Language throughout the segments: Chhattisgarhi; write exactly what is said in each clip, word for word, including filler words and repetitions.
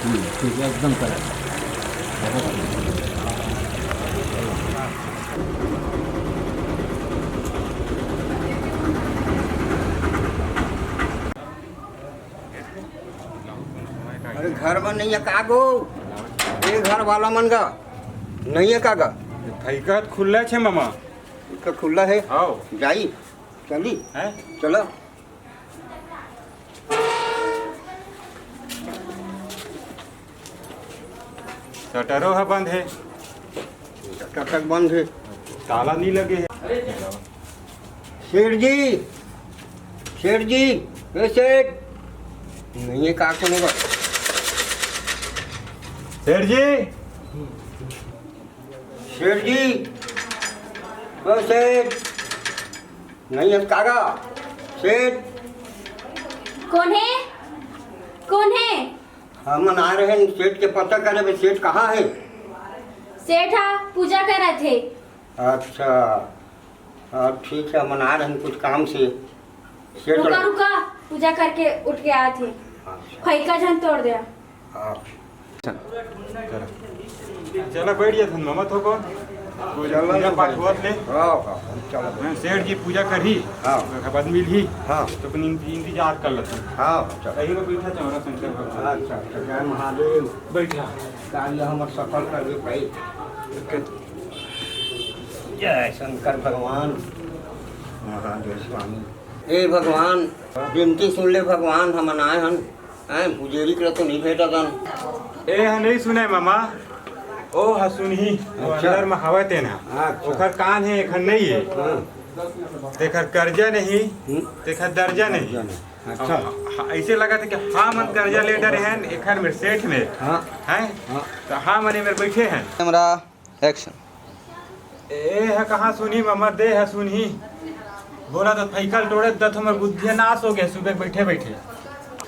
हम्म, ठीक है, एकदम करेक्ट। अरे, घर में नहीं है का गो? ये घर वाला मन का नहीं है का गा? भाई का खुला छे मामा। इसका खुला है। आओ। जाई, चली। हैं? चलो। शटरो ह बंद हे। शटर तक बंद हे। ताला नहीं लगे हे। सेठ जी, सेठ जी, ए सेठ, नहीं है का कोनो बा? सेठ जी, सेठ जी, ओ सेठ, नहीं है का गा? सेठ। कोन हे? कोन हे? हमन आ रहे हैं सेठ के पता करे, भाई सेठ कहाँ है? सेठ हा पूजा करत हे। अच्छा, हाँ, ठीक है, हमन आ रहे हैं कुछ काम से। सेठ रुका, रुका, पूजा करके उठ के आत हे। अच्छा। फैका झन तोड़ दे। हाँ। चला बैठ जाथन मामा, थोकन चला पूजा ना पाठ भाई। होत ले। हाँ, हाँ, चला। हाँ, सेठ जी पूजा करही, हाँ। ओकर बाद मिलही। हाँ। तो अपन इंत-, इंतजार कर लेथन। हाँ, चला। यही में बैठा चौरा शंकर भगवान। अच्छा, अच्छा, जय महादेव। बैठा। कार्य हमर सफल कर दे भाई। जय शंकर भगवान, महादेव स्वामी। ए भगवान, बिनती सुन ले भगवान, हमन आए हन। हैं, पुजेरी करा तो नहीं भेटा तन। ए ह नहीं सुने मामा, ओ ह सुनही, वो अच्छा। अंदर में हवय तेन ह। अच्छा। ओखर कान हे, एखर नहीं हे। हाँ। तेखर कर्जा नहीं, हम्म। तेखर दर्जा नहीं। दर्जा नहीं। अच्छा। अब ह-, ऐसे लगत हे कि हमन कर्जा ले डरे हन, एखर मेर सेठ मेर। हाँ। हैं? हाँ। तो हमन एमेर बैठे हन। कैमरा। एक्शन। ए ह कहाँ सुनही मामा, दे ह सुनही। बोला तो फैकल टोड़े दत हमर बुद्धिया नाश हो गया सुबह बैठे बैठे।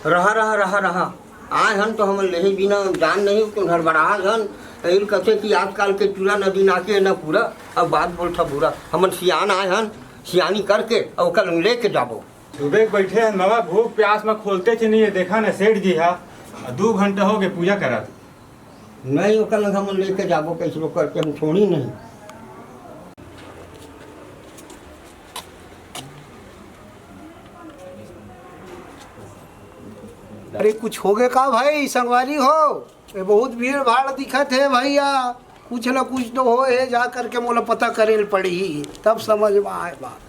रहा, रहा, रहा, रहा। आए हन तो हमन लेहे बिना जान नहीं, तुम हड़बड़ाहा हन। तैल कथे कि आजकल के चूल्हा न दिना के न पूरा, अब बात बोलथा बुरा। हमन सियान आए हन, सियानी करके अउ ओकर लेके जाबो। सुबह बैठे हन मामा, भूख प्यास में खोलते चे नहीं है, देखा न सेठ जी हा, दू घंटा हो गए पूजा करत। नहीं, ओकर लंग हमन लेके जाबो, कैसरो करके हम छोड़ी नहीं। अरे, कुछ होगे का भाई, संगवारी हो? ये बहुत भीड़ भाड़ दिखत हे भैया, कुछ न कुछ तो होए हे, जा करके मोला पता करे ल पड़ही, तब समझ में आए बात।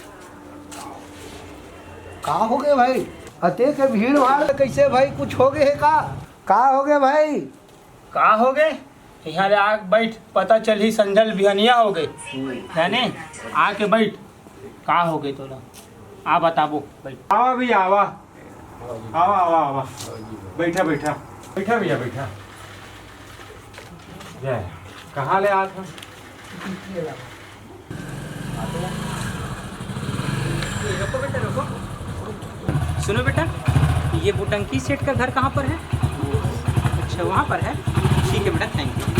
का होगे भाई, अतेक भीड़ भाड़ कैसे भाई, कुछ होगे हे का? का होगे भाई? का होगे? इहाँ ले आ बैठ, पता चलही संझल बिहनिया होगे। हम्म। जाने, आके बैठ, का होगे तोला? आ बताबो, बैठ। आवा भैया, आवा। आवा, आवा, आवा। बैठा, बैठा। बैठा भैया, बैठा। जय। कहाँ ले आत हन? ये रखो बेटा, रखो। सुनो बेटा, ये बुटंकी सेठ का घर कहाँ पर है? अच्छा, वहाँ पर है। ठीक है बेटा, थैंक यू।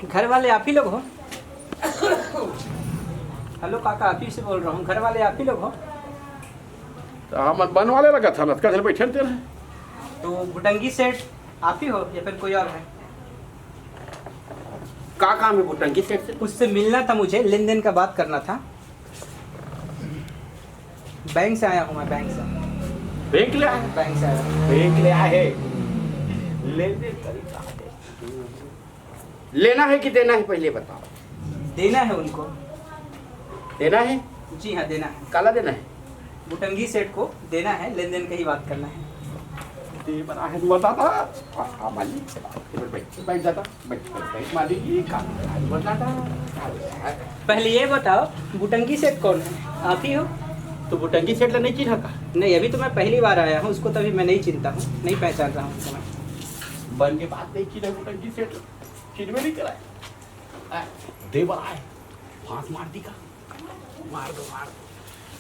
घर वाले आप ही लोग हो? हेलो काका, आप ही से बोल रहा हूँ, घर वाले आप ही लोग हो? तो हम बन वाले लगा था, नतका घर बैठे थे। तो भुटंगी सेठ आप ही हो या फिर कोई और है? का काम है भुटंगी सेठ से? उससे मिलना था मुझे, लेन देन का बात करना था। बैंक से आया हूँ मैं, बैंक से। बैंक ले आए? बैंक से आया हूँ। बैंक ले आए है। लेन देन करी का है? लेना है कि देना है, पहले बताओ। देना है उनको। देना है? जी हाँ, देना है। काला देना है? बुटंगी सेठ को देना है, लेन देन का ही बात करना है। दे बना है, हुआ दादा। हाँ, हाँ, मालिक। बैठ, बैठ दादा। बैठ, बैठ, बैठ, मालिक, ये काम है, बता दा, काम है। पहले ये बताओ, बुटंगी सेठ कौन है? आप ही हो? तो बुटंगी सेठ ला नहीं चिन्हा का? नहीं, अभी तो मैं पहली बार आया हूँ, उसको तो अभी मैं नहीं चिन्हता हूँ, नहीं पहचान रहा हूँ उसको मैं। बन के बात नहीं चिन्हा बुटंगी सेठ, चिन्हबे नहीं कराए। आ, दे बड़ा है, फांस मार दी का? मार दो, मार दो।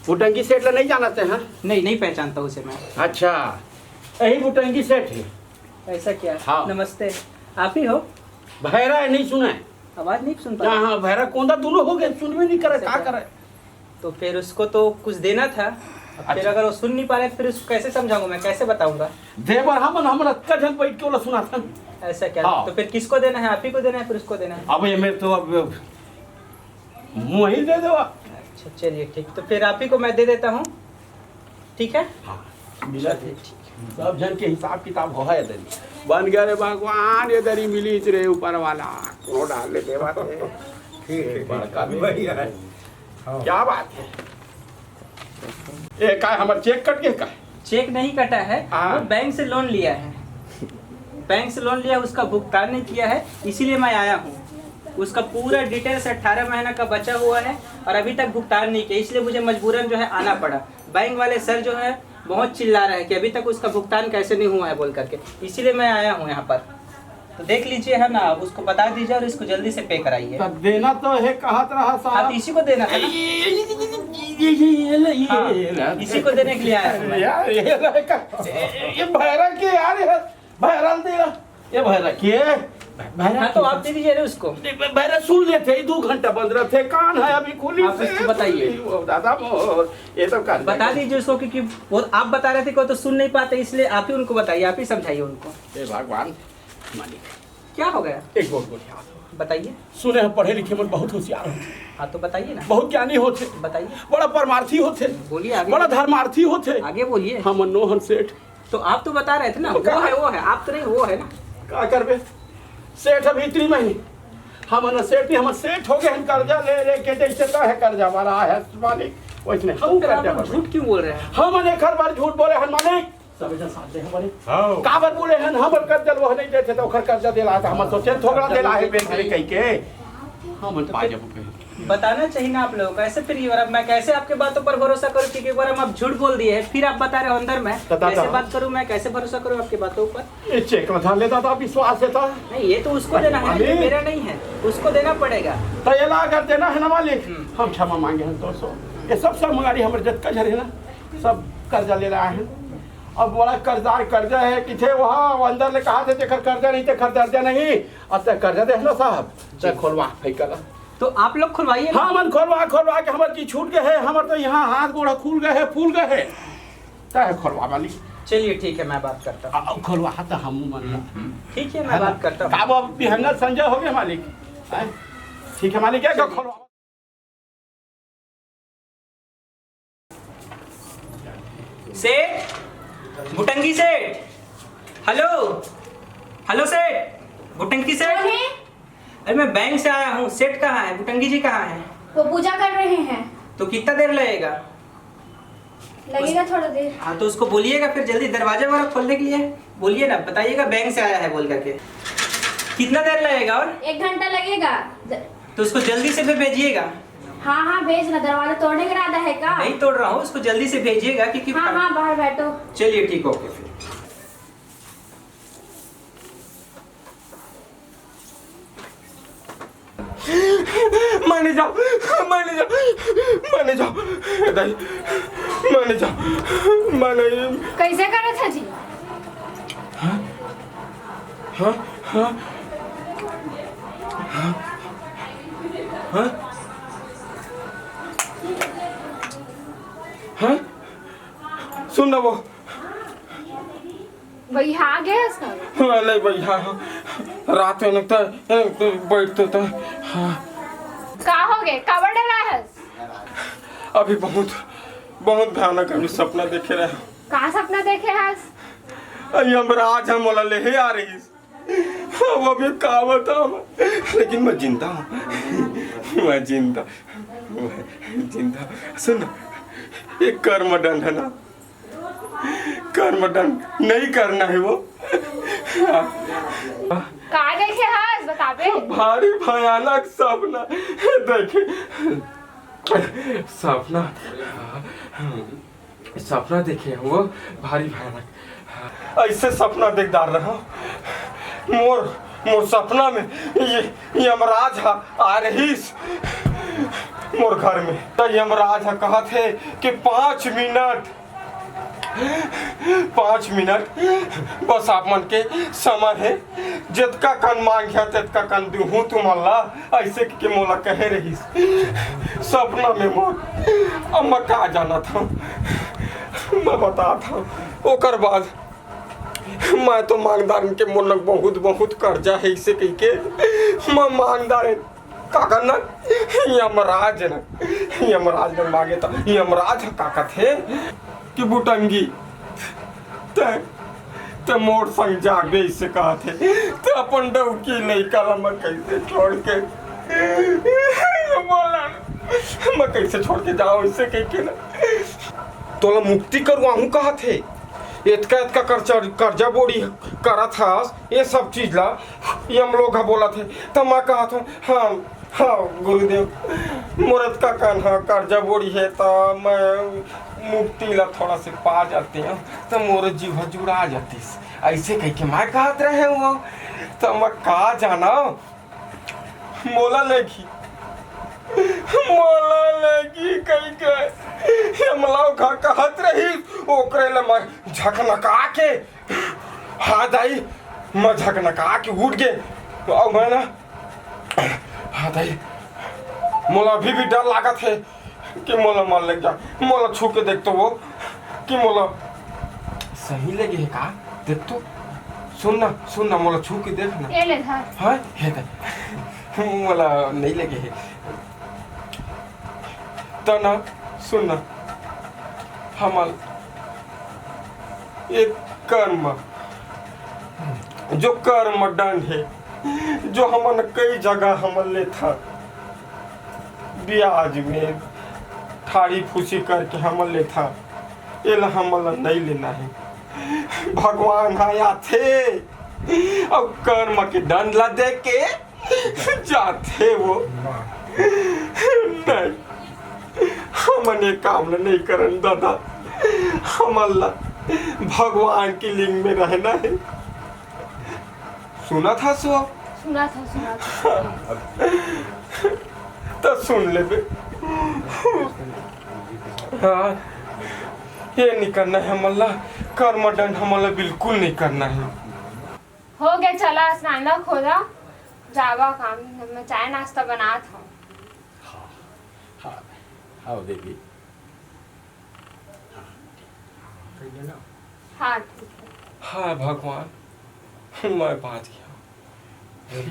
भुटंगी सेठ ला नहीं जानत हे, हाँ? नहीं, नहीं पहचानता उसे मैं। अच्छा, यही भुटंगी सेठ हे। ऐसा क्या? हाँ। नमस्ते। आप ही हो? भैरा हे, नहीं सुना हे? आवाज नहीं सुन पा हाँ, रहा। हाँ, भैरा कोंदा दोनों हो गए, सुनबे नहीं करे, ऐसा का क्या? करे? तो फिर उसको तो कुछ देना था। अब फिर अच्छा। अगर वो सुन नहीं पा रहे, फिर उसको कैसे समझाऊंगा मैं, कैसे बताऊंगा? दे बर हमन, हमन अतका झन बैठ के ओला सुनाथन। ऐसा क्या? हाँ। तो फिर किसको देना है? आप ही को देना है, फिर उसको देना है? अब ये मेरे तो अब मुँह ही दे दो। अच्छा, चलिए ठीक, तो फिर आप ही को मैं दे देता हूँ, ठीक है? हाँ, मिला थे। सब झन के हिसाब किताब हो है दरी। बन गया रे भगवान, ये दरी मिली रे ऊपर वाला। कोनो डाल ले देवा थे। ठीक है, बड़का भी बढ़िया है। हाँ। क्या बात है? ए, का हमर चेक कट गया का? चेक नहीं कटा है, हाँ। वो बैंक से लोन लिया है, बैंक से लोन लिया, उसका भुगतान नहीं किया है, इसीलिए मैं आया हूँ। उसका पूरा डिटेल्स अठारह महीना का बचा हुआ है और अभी तक भुगतान नहीं किया, इसलिए मुझे मजबूरन जो है आना पड़ा। बैंक वाले सर जो है बहुत चिल्ला रहे हैं कि अभी तक उसका भुगतान कैसे नहीं हुआ है बोल करके, इसीलिए मैं आया हूँ यहाँ पर। तो देख लीजिए, है ना, आप उसको बता दीजिए और इसको जल्दी से पे कराइए। तब देना तो है, कहत रहा हाँ, साहब। तो इसी को देना था ना। ये, ये, ये, ये, ये, ये, ये, ये, हाँ, ये, ये, इसी को देने के लिए आया हूँ मैं। यार, ये लड़का, ये, ये भैरा के यार, ये भैरा देगा, ये भैरा के, भैरा हाँ, तो के। आप दे दीजिए ना उसको। नहीं, भैरा सुन लेते ही दो घंटा बंद रहते, कान है अभी खुली आप से। इसको बताइए। ओ दादा मोर, ये तो कर बता देंगे। दीजिए उसको, क्योंकि वो आप बता रहे थे कि वो तो सुन नहीं पाते, इसलिए आप ही उनको बताइए, आप ही समझाइए उनको। हे भगवान, मालिक। क्या हो गया? एक बहुत बढ़िया। बताइए। सुने हैं, पढ़े लिखे मन बहुत होशियार होथे। हाँ, तो बताइए ना। बहुत ज्ञानी होथे। बताइए। बड़ा परमार्थी होथे। बोलिए आगे। बड़ा धर्मार्थी होथे। आगे बोलिए। हमन नोहन सेठ। तो आप तो बता रहे थे ना, तो वो का है, वो है, आप तो नहीं, वो है ना। का करबे? सेठ अभी इतनी में ही। हमन सेठ नहीं, हमन सेठ हो गए हैं, कर्जा ले लेके, जैसे तो है कर्जा वाला है मालिक, वैसने तो हम फिर आप कर्जा लोग वाला। झूठ क्यों बोल रहे हैं? हमन एक हर बार झूठ बोले हैं मालिक। सबे जन साथ दे हमारे। हाँ। काबर बोले हन, हमर कर्जा ल वह नहीं देथे, त ओखर कर्जा देला, त हमर सोचे थोकड़ा देला है बैंक ले कहि के। हमन पा जबो कहि। बताना चाहिए ना आप लोगों को, ऐसे फिर एक बार अब मैं कैसे आपके बातों पर भरोसा करूँ, क्योंकि एक बार हम आप झूठ बोल दिए हैं, फिर आप बता रहे हो अंदर में, तो दादा। कैसे बात करूँ मैं, कैसे भरोसा करूँ आपके बातों पर? ये चेक ला धर ले दादा, विश्वास है तो। नहीं, ये तो उसको देना है, ये मालिक। मेरा नहीं है, उसको देना पड़ेगा। तो ये ला अगर देना है ना मालिक, हम्म। हम क्षमा मांगे हैं दो सौ। ये सब सब मंगारी हमर जतका झन है ना, सब कर्जा ले रहा है। अब बड़ा कर्जदार कर्जा है, किथे वहाँ वो अंदर ले कहा थे, "तेकर कर्जा नहीं, तेकर दर्जा नहीं।" अब तक कर्जा दे ना साहब, तक खोलवा, फेंक कर। तो आप लोग खुलवाइए ना। हाँ, मन खोलवा, खोलवा के हमर की छूट गए है, हमर तो यहाँ हाथ गोड़ खुल गए है, फूल गए है। तय खोलवा वाली। चलिए ठीक है, मैं बात करता हूँ। आ, खोलवा तो हम मन ला। ठीक है, मैं है ना? बात करता हूँ। का वो बिहंगल संजय हो गए मालिक? हैं? ठीक है मालिक, क्या चलिए। खोलवा? सेठ, भुटंगी सेठ, हेलो, हेलो सेठ, भुटंगी सेठ। कौन है? अरे मैं बैंक से आया हूँ, सेठ कहाँ है, भुटंगी जी कहाँ है? वो पूजा कर रहे हैं। तो कितना देर लगेगा? लगेगा थोड़ा देर। हाँ, तो उसको बोलिएगा फिर जल्दी दरवाजा वगैरह खोलने के लिए। बोलिए ना, बताइएगा बैंक से आया है बोल करके। कितना देर लगेगा और? एक घंटा लगेगा। ज- तो उसको जल्दी से फिर भेजिएगा। हाँ, हाँ, भेजना। दरवाजा तोड़ने का इरादा है का? नहीं तोड़ रहा हूँ, उसको जल्दी से भेजिएगा क्योंकि हाँ, हाँ, बाहर बैठो। चलिए, ठीक, ओके फिर। माने जाओ, माने जाओ, माने जाओ, दाई, माने जाओ, माने। कैसे करत है जी? हाँ? हाँ? हाँ? हाँ? हाँ? सुन ना वो। भैया आ गए सब। अरे भैया, रात में तो, तो बैठते तो, हाँ। का हो गए? काबर डरा है? अभी बहुत, बहुत भयानक अभी सपना देखे रहे। का सपना देखे हस? अरे यमराज हम वाला ले ही आ रही। अब अभी का बताओ, लेकिन मैं जिंदा हूँ। मैं जिंदा, मैं जिंदा। सुन ना, एक कर्मदंड है ना, कर्मदंड नहीं करना है वो। का देखे हस, बताबे? भारी भयानक सपना देखे। सपना, सपना देखे वो भारी भयानक। ऐसे सपना देखदार रहा। मोर, मोर सपना में ये यमराज हा आ रहीस। मोर घर में। त यमराज ह कहत हे कि पाँच मिनट, पाँच मिनट बस आप मन के समय हे, जतका कन मांग हे, ततका कन दूहूं तुमन ला, अइसे के मोला कहे रहिस सपना में मोर। अब मैं का जानत हंव, मैं बतात हंव। ओकर बाद मैं तो मांगदारन के मोर लग बहुत, बहुत कर्जा हे, अइसे कहिके मैं मांगदारन का करना, यमराज न, यमराज न मांगे त यमराज ह का कथे कि बुटंगी, ते, ते मोर संग जाबे, अइसे कहत हे। ते अपन डौकी लइका ला मैं कइसे छोड़ के, बोला, मैं कइसे छोड़ के जाओं, अइसे कहिके ना। तोला मुक्ति करवाहूं कहत हे, एतका, एतका कर्जा, कर्जा बोड़ी करत हस, ये सब चीज ला यम लोग ह बोलत हे। त मैं कहत हंव, हाँ, हाँ, गुरुदेव, मोर अतका कन ह कर्जा बोड़ी हे, त मैं मुक्ति ला थोड़ा से पा जातेंव, त मोर जीव ह जुड़ा जातिस। अइसे कहिके मैं कहत रहेंव, त मैं का जानंव, मोला लेगी, मोला लेगी कहिके यम लोग ह कहत रहिस, ओकरे ले मैं झकनका के हाँ दाई, मैं झकनका के उठ गे। अउ मैं ना, हाँ दाई, मोला अभी भी डर लागत हे कि मोला मत लेग जा। मोला छू के देख तो वो, कि मोला सही लगे हे का? देख तो, सुन ना, सुन ना, मोला छू के देख ना। ए ले धर। हाँ, हे दाई, मोला नइ लगे हे। त ना, सुन ना, हमन एक कर्म, जो कर्म दंड हे, जो हमन कई जगह हमन लेथन, ब्याज में ठाड़ी फूसी करके हमन लेथन, एला हमन ला नइ लेना हे। भगवान ह आथे अउ कर्म के दंड ला दे के जाथे वो। नहीं, हमन ये काम ल नहीं करन दादा, हमन ला भगवान के लिंग में रहना हे। सुनत हस वो? सुनत हंव, सुनत हंव। त सुन लेबे। हाँ, ये नहीं करना हे हमन ला, कर्मदंड हमन ला बिल्कुल नहीं करना हे। हो गे, चला स्नान ला खोदा, जावा काम, मैं चाय नाश्ता बनात हंव। हाँ, हाँ, हाँ देवी। हाँ, ठीक हे। हाँ भगवान, मैं बाँच गेंव,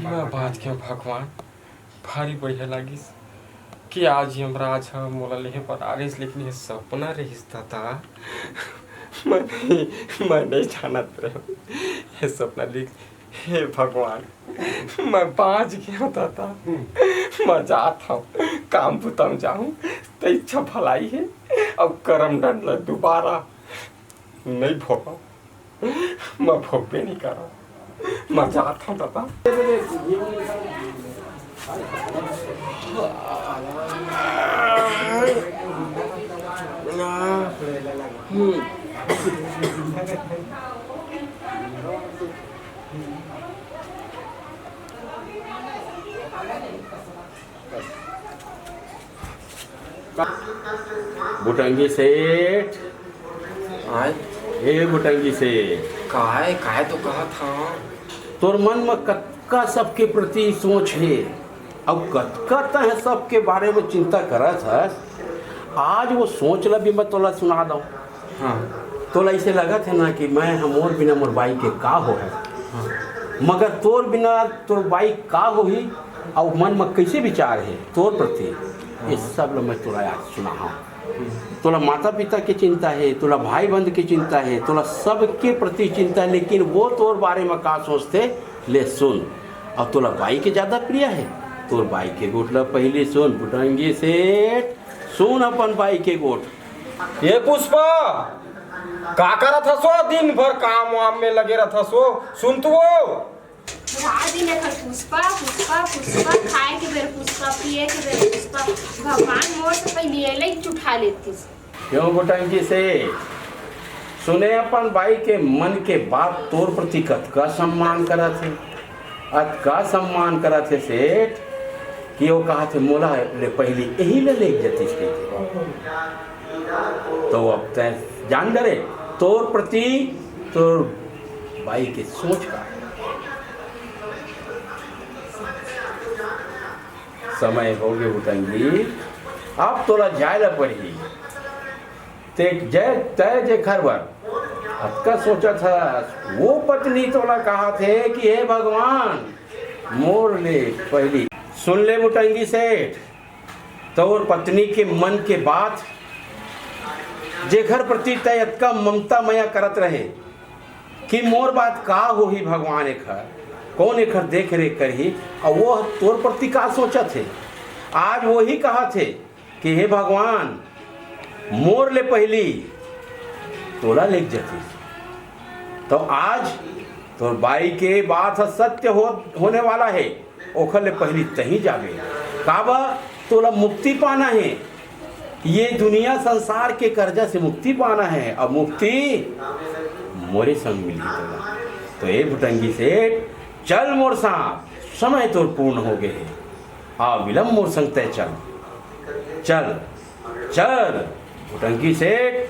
मैं बाँच गेंव भगवान। भारी बढ़िया लागिस कि आज यमराज ह मोला लेहे बर आ रहिस, लेकिन ये सपना रहिस दादा। मैं नहीं, मैं नहीं जानत रहेंव ये सपना लिख। हे भगवान, मैं बाँच गेंव दादा। मैं जात हंव, काम बुता म जाहूं, त इच्छा भलाई हे, अउ करम दंड ल दुबारा नइ भोगंव। मैं भोगबे नइ करंव। मैं जात हंव दादा। हम्म। बुटंगी सेठ। आय? ए बुटंगी सेठ। काय, काय तो कहत हंव? तोर मन म कतका सबके प्रति सोच हे, अउ कतका तैं सबके बारे म चिंता करत हस। आज वो सोच ल भी मैं तोला सुना दंव। हाँ। तोला अइसे लगत हे ना कि मैं ह, मोर बिना मोर बाई के का होही? हाँ। मगर तोर बिना तोर बाई का होही, अउ मन म कइसे विचार हे तोर प्रति, हाँ। ये सब ल मैं तोला आज सुनाहूं। हम्म। तोला माता पिता के चिंता हे, तोला भाई बंधु के चिंता हे, तोला सबके प्रति चिंता हे, लेकिन वो तोर बारे म का सोचथे, ले सुन। अउ तोला बाई के ज्यादा प्रिय हे, तोर बाई के गोठ ल पहिली सुन, बुटंगी सेठ। सुन अपन बाई के गोठ। ए पुष्पा, का करत हस वो? दिन भर काम वाम में लगे रहत हस वो। सुन तो वो। रात दिन एकर पुष्पा, पुष्पा, पुष्पा, खाए के बेर पुष्पा, पिए के बेर पुष्पा। भगवान मोर से पहिली एला ही चुठा लेतिस। क्यों बुटंगी सेठ, सुने अपन बाई के मन के बात, तोर प्रति कतका सम्मान करत हे, अतका सम्मान करत हे सेठ, कि वो कहा थे, "मोला ले पहिली यही ले लेके जतिस," कहिथे। तो अब तैं जान डरे, तोर प्रति तोर बाई के सोच का हे। समय होगे उटंगी, अब तोला जाय ला पड़ही। ते जय तय जेखर बर अतका सोचत हस, वो पत्नी तोला कहा थे कि हे भगवान, मोर ले पहिली। सुन ले बुटंगी सेठ, तोर पत्नी के मन के बात, जेखर प्रति तय अतका ममता मया करत रहे कि मोर बात का होही भगवान, एखर कौन एखर देख रेख करही, अउ वो तोर प्रति का सोचत हे। आज वही कहा थे कि हे भगवान, मोर ले पहिली तोला लेके जतिस। तो आज तोर बाई के बात ह सत्य हो, होने वाला हे, ओखर ले पहिली तहीं जाबे। काबर? तोला मुक्ति पाना हे, ये दुनिया संसार के कर्जा से मुक्ति पाना हे, अउ मुक्ति मोरे संग मिलही तोला। तो ए भुटंगी सेठ, चल मोर साथ, समय तोर पूर्ण होगे हे, अविलंब मोर संग तय चल, चल, चल, भुटंगी सेठ,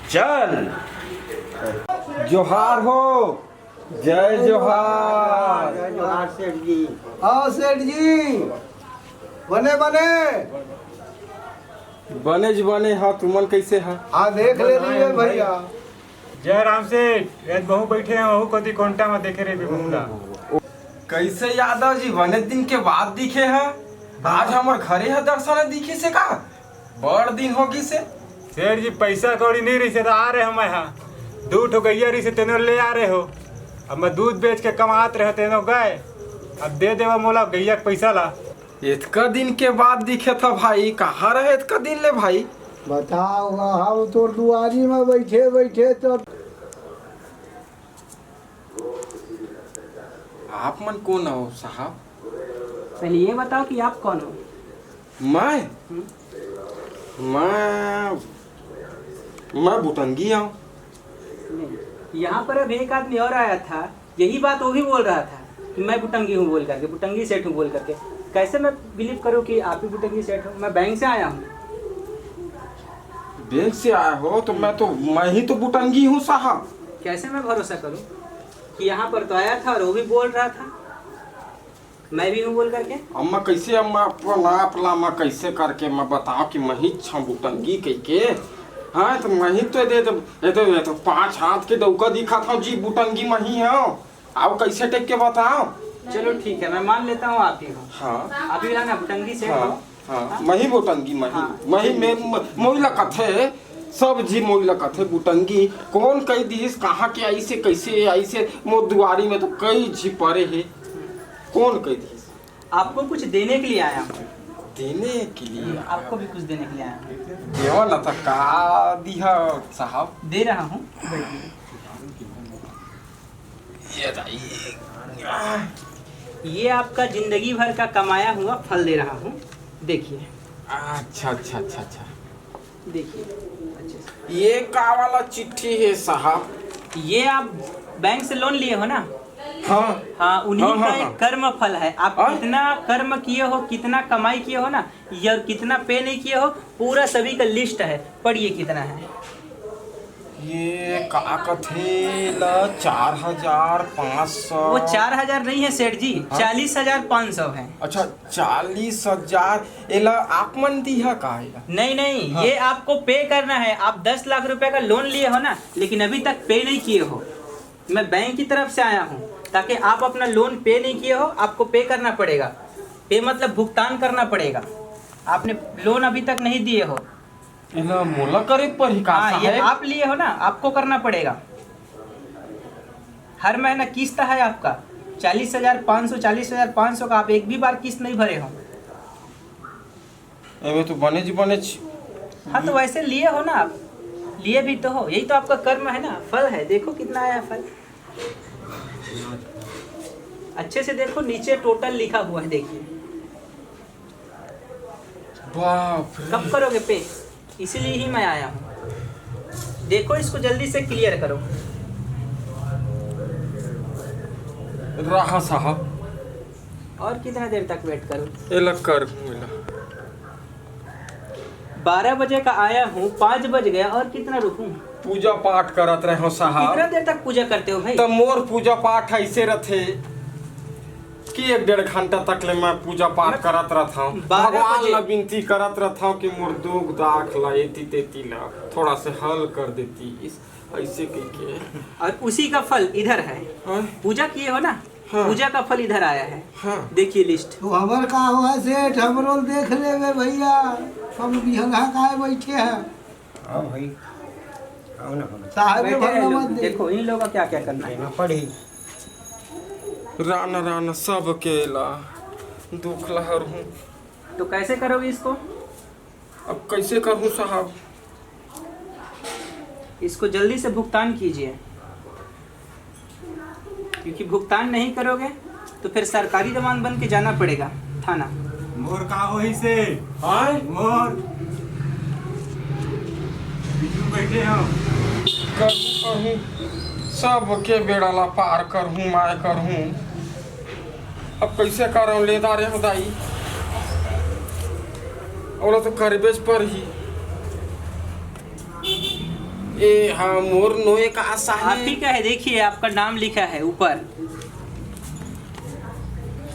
चल। जोहार हो, जय जोहार। जय जोहार सेठ जी। हाँ सेठ जी, बने बने। बने जी बने, हाँ तुमन कैसे हा? हाँ देख ले रही है भैया। जय राम सेठ, ए दे बहू बैठे हे, ओहू कोती कोंटा म देखे रहे बहू ला। कैसे यादव जी, बने दिन के बाद दिखे हा? आज हमर घरे हा दर्शन दिखे से का? बड़ दिन हो गिस हे। सेठ जी, पैसा कौड़ी नहीं रहिसे त आ रहे हो मैं हा। दू ठो गैया रहिसे, तेनो ले आ रहे हो। अब मैं दूध बेच के कमात रहे, तेनो गए। अब दे देवा मोला गैया के पैसा ला। इतका दिन के बाद दिखे था भाई, कहाँ रहे इतका दिन ले भाई? बताओ, हम तोर दुआरी में बैठे बैठे तो। आप मन कौन हो साहब? पहले ये बताओ कि आप कौन हो? मैं? हम्म। मैं, मैं बुटंगी हूँ। नहीं, यहाँ पर अभी एक आदमी और आया था, यही बात वो भी बोल रहा था कि मैं बुटंगी हूँ बोल करके, बुटंगी सेठ हूँ बोल करके। कैसे मैं बिलीव करूँ कि आप ही बुटंगी सेठ हो? मैं बैंक से आया हूँ। बैंक से आया हो तो मैं तो, मैं ही तो बुटंगी हूँ साहब। कैसे मैं भरोसा करूँ कि यहाँ पर तो आया था और वो भी बोल रहा था मैं भी हूँ बोल करके? अम्मा कैसे, अम्मा अपन आप ला, अम्मा कैसे करके मैं बताओ कि मैं ही छा बुटंगी कह के? हाँ तो मैं ही तो दे दे, ये तो, ये तो पाँच हाथ के डौका दिखा था जी, बुटंगी मैं ही हूँ। आओ कैसे टेक के बताओ? चलो ठीक है, मैं मान लेता हूँ आप ही हो। हाँ। आप ही ना बुटंगी सेठ हो। हाँ। हाँ, हाँ? मही बोटंगी, मही, हाँ। मही में म-, मोई ला कथे, सब झी मोई ला कथे, बुटंगी, कौन कही दिहिस, कहाँ के आइसे, कैसे आइसे, मोर दुआरी में तो कई झी परे हे, कौन कही दिहिस? आपको कुछ देने के लिए आया हूँ। देने के लिए? हम्म, आपको भी कुछ देने के लिए आया हूँ। देवा ना था, का दिहा साहब? दे रहा हूँ, बैठिए। ये रही। ये आपका जिंदगी भर का कमाया हुआ फल दे रहा हूँ, देखिए। अच्छा, अच्छा, अच्छा, अच्छा। देखिए अच्छे से। ये का वाला चिट्ठी है साहब? ये आप बैंक से लोन लिए हो ना? हाँ। हाँ, उन्हीं हाँ, का हाँ, एक हाँ। कर्म फल है। आप हाँ? कितना कर्म किए हो, कितना कमाई किए हो ना, ये और कितना पे नहीं किए हो, पूरा सभी का लिस्ट है। पढ़िए कितना है। ये का कथे ला, चार हजार पाँच सौ। वो चार हजार नहीं है सेठ जी, हाँ? चालीस हजार पाँच सौ है। अच्छा, चालीस हजार। एला आप मन दिहा का एला? नहीं नहीं, हाँ। ये आपको पे करना है। आप दस लाख रुपए का लोन लिए हो ना, लेकिन अभी तक पे नहीं किए हो। मैं बैंक की तरफ से आया हूँ, ताकि आप अपना लोन पे नहीं किए हो, आपको पे करना पड़ेगा। पे मतलब भुगतान करना पड़ेगा। आपने लोन अभी तक नहीं दिए हो। एला मोला करे पड़ही का हाँ, ये साहेब? आप लिए हो ना, आपको करना पड़ेगा। हर महीना किस्त है आपका चालीस हजार पाँच सौ, चालीस हजार पाँच सौ का, आप एक भी बार किस्त नहीं भरे हो। एमे तो बने जी बने छ-, हाँ, तो वैसे लिए हो ना आप, लिए भी तो हो, यही तो आपका कर्म है ना, फल है। देखो कितना आया फल, अच्छे से देखो, नीचे टोटल लिखा हुआ है, देखिए। बाप रे। कब करोगे पे? इसीलिए ही मैं आया हूँ। देखो, इसको जल्दी से क्लियर करो। रहा साहब। और कितना देर तक वेट करूं? एला करहूं एला। बारह बजे का आया हूँ, पाँच बज गया, और कितना रुकूं? पूजा पाठ करत रहे हो साहब। कितना देर तक पूजा करते हो भाई? त मोर पूजा पाठ ऐसे रथे कि एक डेढ़ घंटा तक ले मैं पूजा पाठ करत रहत हूँ। बारह भगवान बजे। ला विनती करत रहत हूँ कि मोर दुख दाख ला, एती तेती ला थोड़ा से हल कर देती, इस ऐसे कह के। और उसी का फल इधर है। हाँ? पूजा किए हो ना? हाँ। पूजा का फल इधर आया है। हाँ। देखिए लिस्ट। तो हमर का हुआ सेठ, हमरो देख लेवे भैया, हम बिहंगा काय बैठे हैं। हाँ भाई, आओ ना हम। साहब बैठे भर हैं लोग। नमन दे। देखो इन लोगों का क्या क्या करना है। देना पड़ी। राना राना सब केला दुख लहर हूँ। तो कैसे करोगे इसको? अब कैसे करूँ साहब? इसको जल्दी से भुगतान कीजिए, क्योंकि भुगतान नहीं करोगे तो फिर सरकारी दमान बन के जाना पड़ेगा थाना। मोर का होही से? हाँ? मोर बिजू बैठे हो। करहूँ करहूँ, सब के बेड़ा ला पार करहूँ, मैं करहूँ। अब कैसे करहूँ, ले दारे हो दाई, ओला तो करबेच परही। ए हाँ, मोर नोए का आशा आप है। ही का है, देखिए आपका नाम लिखा है ऊपर।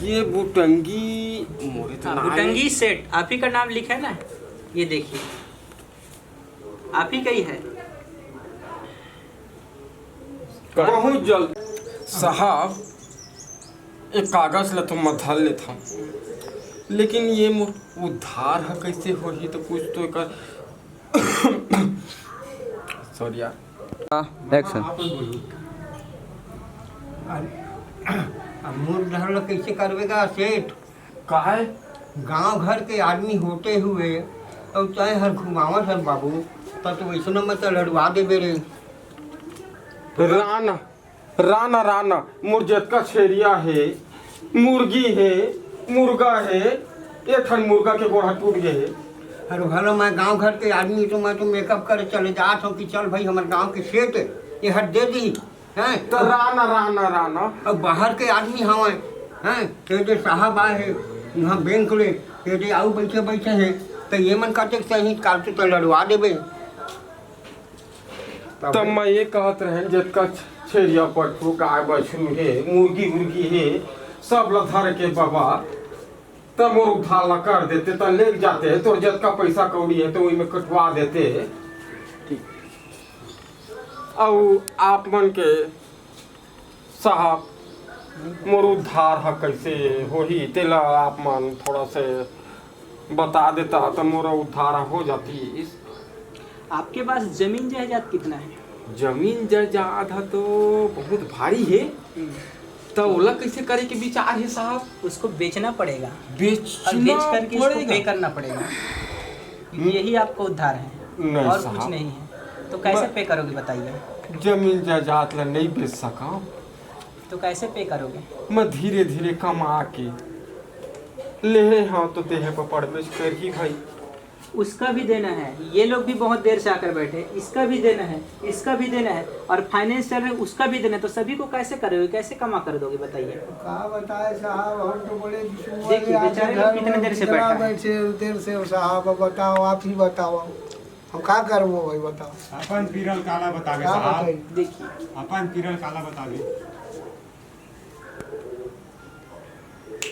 ये बुटंगी मोरे तो हाँ, नाम है। भुटंगी सेठ, आप ही का नाम लिखा है ना, ये देखिए, आप ही का ही है। बहुत जल्द साहब, एक कागज ला तो मैं धर लेत हूँ, लेकिन ये मोर उद्धार ह कैसे होही? तो कुछ तो एकर सॉरी यार। एक्शन। अब मोर उद्धार ला कैसे करवेगा सेठ? काहे? गांव घर के आदमी होते हुए और तय हर घुमावत हर बाबू, त तो वैसनो में तो लड़वा देबे रे। राना, राना, राना, मोर जतका छेरिया हे, मुर्गी हे, मुर्गा हे, एक ठन मुर्गा के गोड़ हाथ टूट गए हे। अरे भला मैं गांव घर के आदमी तो मैं तो मेकअप करे चले जात हूँ कि चल भाई हमारे गांव के सेठ ये हट दे दी, हैं? तो राना, राना, राना। अब बाहर के आदमी हवे, हैं? ते दे साहब आए हैं, यहाँ बैंक ले, ते दे आऊ बैठे बैठे हैं, तो ये मन कहते कि सही काल तो लड़वा देबे। तब मैं ये कहत रहें, जतका छेरिया पठरू, गाय बछरू हे, मुर्गी उर्गी हे, सब ला धर के बाबा, तब मोर उद्धार ला कर देते, तब ले जाते, तोर जतका पैसा कौड़ी है तो ओही में कटवा देते। अउ आप मन के साहब, मोर उद्धार ह कैसे होही, तेला आप मन थोड़ा से बता देता त मोर उद्धार हो जाती। आपके पास जमीन जायदाद कितना है? जमीन जायदाद ह तो बहुत भारी हे, त ओला कैसे करे के विचार हे साहब? उसको बेचना पड़ेगा और बेचना बेच करके इसको पड़ेगा। पे करना पड़ेगा। यही आपका उद्धार है नहीं और साहब। कुछ नहीं है। तो कैसे मैं- पे करोगे बताइए? जमीन जायदाद ला नहीं बेच सका। तो कैसे पे करोगे? मैं धीरे धीरे कमा के लेहे हव तो तेहे पर पड़बेच करही भाई। उसका भी देना है। ये लोग भी बहुत देर से आकर बैठे, इसका भी देना है, इसका भी देना है, और फाइनेंस चल रहे, उसका भी देना है। तो सभी को कैसे करोगे, कैसे कमा कर दोगे बताइए? का बताए साहब, हम तो बड़े दुश्मन देखिए, हैं, बेचारे आज लोग घर कितने में देर से इतना बैठा है। बैठे देर से हो साहब, अब बताओ, आप ही बताओ, हम का करबो भाई, बताओ। अपन पीरल काला बतावे का साहब। बताई? देखिए, अपन पीरल काला बतावे।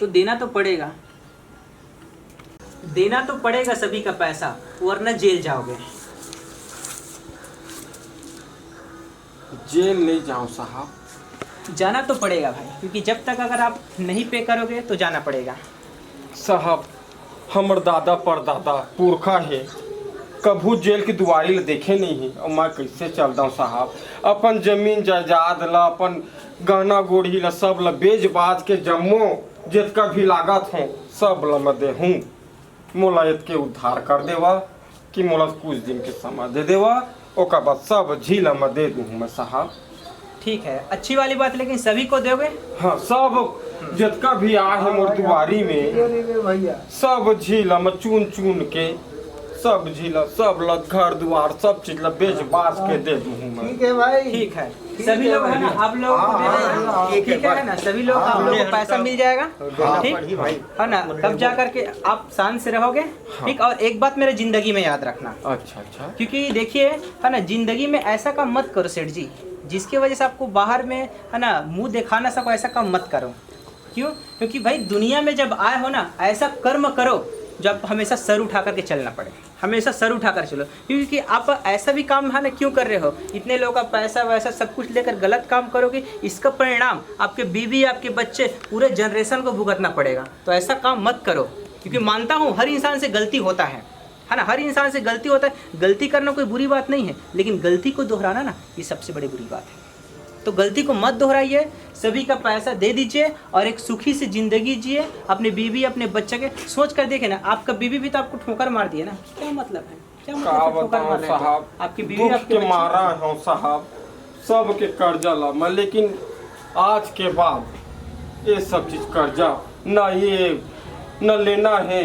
तो देना तो पड़ेगा, देना तो पड़ेगा सभी का पैसा, वरना जेल जाओगे। जेल नहीं जाओ साहब। जाना तो पड़ेगा भाई, क्योंकि जब तक अगर आप नहीं पे करोगे तो जाना पड़ेगा। साहब, हमर दादा परदादा पुरखा हे, कभू जेल के दुआरी ल देखे नहीं हे, अउ मैं कैसे चल दऊं साहब? अपन जमीन जायदाद ला, अपन गहना गोढ़ी ला, सब ला बेच बाच के जम्मो जतका भी लागत हे, सब ला मैं देहूं। मोला एतके उद्धार कर देवा कि मोला कुछ दिन के समय दे देवा, ओकर बाद सब झीला मैं दे दूं मैं साहब। ठीक है, अच्छी वाली बात, लेकिन सभी को दोगे? हाँ, सब जतका भी आए हे मोर दुआरी में, अरे रे भैया, सब झीला मैं चुन चुन के, सब झीला, सब ला, घर दुआर, सब चीज ला बेच बाच के दे दूं मैं। ठीक है भाई। ठीक है, सभी लोग है ना, आप लोगों को दे देंगे। ठीक है ना, सभी लोग, आप लोगों को पैसा मिल जाएगा। ठीक है ना? तब जा करके आप शांत से रहोगे। ठीक। और एक बात मेरे जिंदगी में याद रखना। अच्छा, अच्छा। क्योंकि देखिए, है ना, जिंदगी में ऐसा काम मत करो सेठ जी, जिसकी वजह से आपको बाहर में, है ना, मुंह दिखाना सको, ऐसा काम मत करो। क्यों? क्योंकि भाई, दुनिया में जब आए हो ना, ऐसा कर्म करो जो आपको हमेशा सर उठा करके चलना पड़े, हमेशा सर उठा कर चलो। क्योंकि आप ऐसा भी काम, है ना, क्यों कर रहे हो? इतने लोगों का पैसा वैसा सब कुछ लेकर गलत काम करोगे, इसका परिणाम आपके बीवी, आपके बच्चे, पूरे जनरेशन को भुगतना पड़ेगा। तो ऐसा काम मत करो, क्योंकि मानता हूँ, हर इंसान से गलती होता है, है ना, हर इंसान से गलती होता है। गलती करना कोई बुरी बात नहीं है, लेकिन गलती को दोहराना ना, ये सबसे बड़ी बुरी बात है। तो गलती को मत दोहराइए, सभी का पैसा दे दीजिए और एक सुखी सी जिंदगी जिए। अपने बीवी, अपने बच्चा के सोच कर देखे ना, आपका बीवी भी तो आपको ठोकर मार दिए ना, क्या मतलब है? क्या मतलब का है ठोकर बताऊं मारने का? साहब, आपकी बीवी, दुख आपके के बच्चे मारा हूँ साहब, सबके कर्जा ला मैं, लेकिन आज के बाद ये सब चीज कर्जा ना, ये न लेना है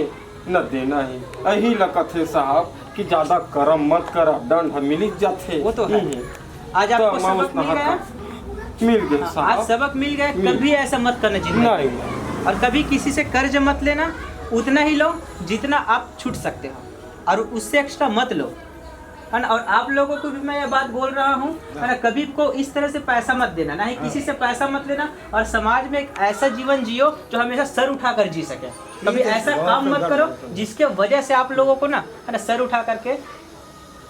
न देना है। यही लगत है साहब कि ज्यादा करम मत कर, दंड मिल जाते। वो तो है। हम्म। आज तो आपको मैं सबक उस मिल नहर गया। का मिल गया हाँ, साहब। आज सबक मिल गया, मिल कभी ऐसा मत करना जिंदगी में। नहीं। और कभी किसी से कर्ज मत लेना, उतना ही लो जितना आप छूट सकते हो, और उससे एक्स्ट्रा मत लो, है ना। और आप लोगों को भी मैं ये बात बोल रहा हूँ, है ना, कभी को इस तरह से पैसा मत देना, ना ही किसी से पैसा मत लेना, और समाज में एक ऐसा जीवन जियो जो हमेशा सर उठाकर जी सके। कभी ऐसा काम मत करो जिसके वजह से आप लोगों को ना, है ना, सर उठा करके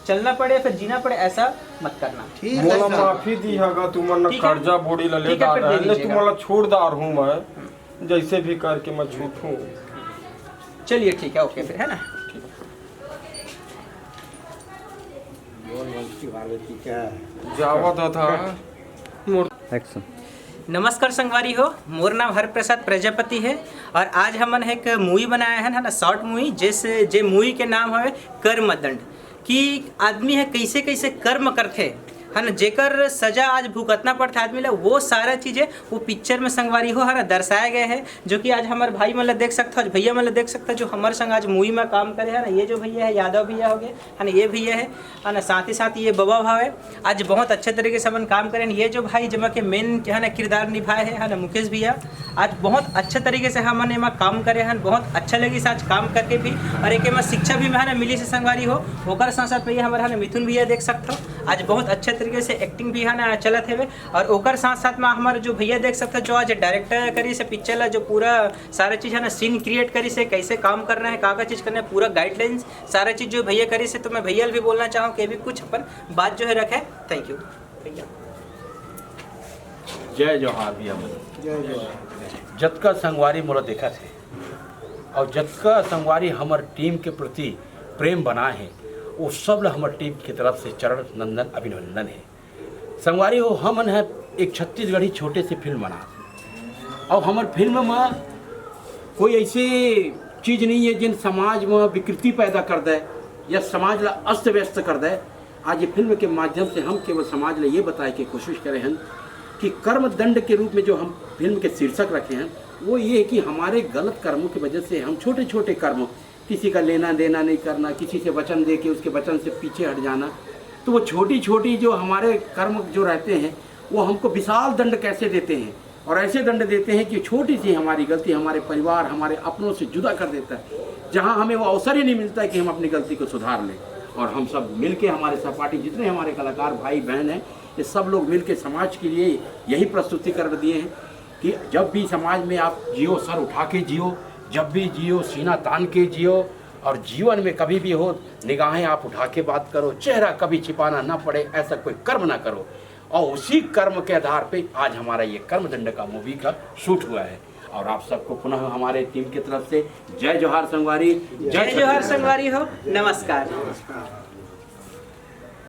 चलना पड़े, फिर जीना पड़े, ऐसा मत करना। ठीक है मोला सर। माफी दी हगा, तुमन ठीक है। कर्जा बोड़ी ला ले ठीक है, फिर डार दे है, ले दीजिएगा। तुमन ला छोड़ डार हूँ मैं, जैसे भी करके मैं छूट हूँ। चलिए ठीक है, ओके फिर, है ना? जावत था। एक्शन। नमस्कार संगवारी हो, मोर नाम हरप्रसाद प्रजापति है और आज हमन एक मूवी बनाए हन, है ना, शॉर्ट मूवी, जैसे जे मूवी के नाम हवे कर्मदंड, कि आदमी है कैसे कैसे कर्म करथे, है ना, जेकर सजा आज भुगतना पड़थे आदमी ला, वो सारा चीजें वो पिक्चर में संगवारी हो, है ना, दर्शाया गया है। जो कि आज हमारे भाई मन ला देख सकते हो, आज भैया मन ला देख सकते हो, जो हमारे संग आज मूवी में काम करे है ना, ये जो भैया है, यादव भैया हो गए, है ना, ये भैया है, है ना, साथ ही साथ ये बबा भाव है। आज बहुत अच्छे तरीके से अपन काम करे हैं। ये जो भाई जमा के मेन, है ना, किरदार निभाए है, है ना, मुकेश भैया, आज बहुत अच्छे तरीके से हमन एमा काम करे हन, बहुत अच्छा लगिस आज काम करके भी, और एक एमा शिक्षा भी, है ना, मिलिस संगवारी हो। ओकर साथ साथ में ये हमारे, है ना, मिथुन भैया देख सकते हो, आज बहुत अच्छे तरीके से एक्टिंग भी, है ना, चलत हेवे। और ओकर साथ साथ में हमारे जो भैया देख सकते हो, जो आज डायरेक्टर करिस पिक्चर ला, जो पूरा सारा चीज, है ना, सीन क्रिएट करिस, कैसे काम करना है, का का चीज करना है, पूरा गाइडलाइंस सारा चीज जो भैया करिस, तो मैं भैया ला भी बोलना चाहूँ कि अभी कुछ अपन बात जो है रखे। Thank you. जय जोहार भैया मन। जय जोहार। जतका संगवारी मोला देखत हे और जतका संगवारी हमर टीम के प्रति प्रेम बनाए हे, वो सब ला हमर टीम के तरफ से चरण नंदन अभिनंदन हे। संगवारी हो, हमन ह एक छत्तीसगढ़ी छोटे से फिल्म बनात हे और हमर फिल्म म कोई ऐसे चीज नहीं है जिन समाज में विकृति पैदा कर दे या समाज ला अस्त व्यस्त कर दे। आज ये फिल्म के माध्यम से हम केवल समाज ला ये बताए के कोशिश करे हन कि कर्म दंड के रूप में जो हम फिल्म के शीर्षक रखे हैं, वो ये है कि हमारे गलत कर्मों की वजह से हम छोटे छोटे कर्म, किसी का लेना देना नहीं करना, किसी से वचन दे के उसके वचन से पीछे हट जाना, तो वो छोटी छोटी जो हमारे कर्म जो रहते हैं, वो हमको विशाल दंड कैसे देते हैं। और ऐसे दंड देते हैं कि छोटी सी हमारी गलती हमारे परिवार, हमारे अपनों से जुदा कर देता है, जहां हमें वो अवसर ही नहीं मिलता है कि हम अपनी गलती को सुधार लें। और हम सब मिलके, हमारे सहपाठी जितने हमारे कलाकार भाई बहन हैं, ये सब लोग मिलके समाज के लिए यही प्रस्तुति कर दिए हैं कि जब भी समाज में आप जियो, सर उठा के जियो, जब भी जियो, सीना तान के जियो, और जीवन में कभी भी हो, निगाहें आप उठा के बात करो, चेहरा कभी छिपाना ना पड़े, ऐसा कोई कर्म ना करो। और उसी कर्म के आधार पे आज हमारा ये कर्मदंड का मूवी का शूट हुआ है। और आप सबको पुनः हमारे टीम की तरफ से जय जोहार संगवारी। जय जोहार संगवारी हो। नमस्कार।